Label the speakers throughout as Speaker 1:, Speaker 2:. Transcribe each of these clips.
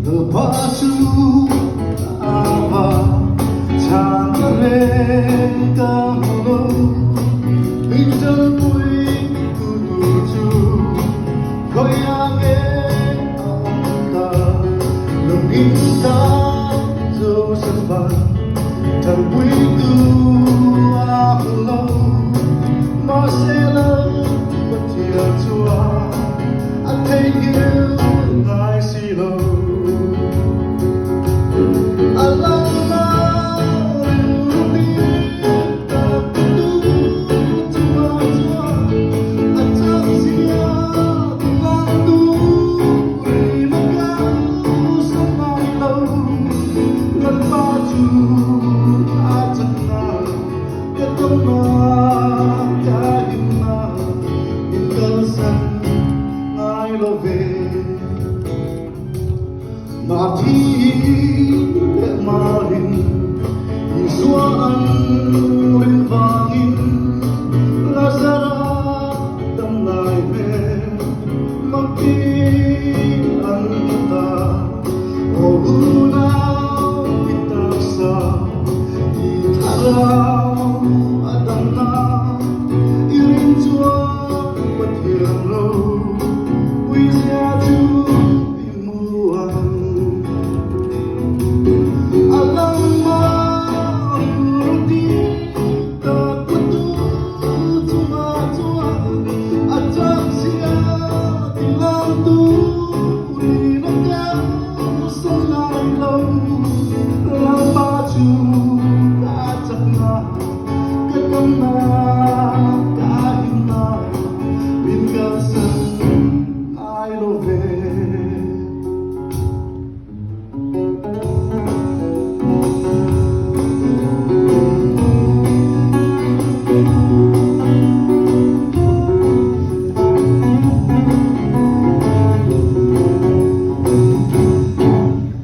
Speaker 1: Lalpa chu a va chhan ta reng ka hmu lo, min ṭanpui tu tur chu khawiah nge a awm ta? Lungin ta Joseph-a ṭanpui tu a hmu lo, mahse Lalpathian chuan a theihnghilh ngai si lo. A lalna rilru hlim tak tu chungah chuan a chakzia tilang turin a kalsan ngai lo. Lalpa chu a chakna ka tawna ka himna min kalsan ngai lo ve. Mahni leh marin Isua an rin vangin Lazara dam lai hmel Mangti an hmu ta. Aw unau i taksa i thlarau a damna i rin chuan Pathian lo puizia chu i hmu ang. A lamah rilru dik tak tu chungah chuan a chakzia tilang turin a kalsan lai lo. Lalpa chu ka chakna, ka damna, ka himna, min kalsan ngai lo ve.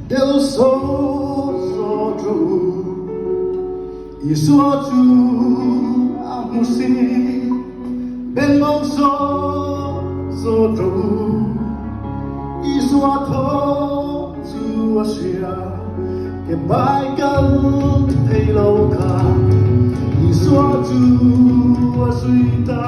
Speaker 1: Del so so tru Isua chu a hmu si Bengmawng so so tru Isua thaw chu a hria Ke bai kal thei lo kha Isua chu a zui ta.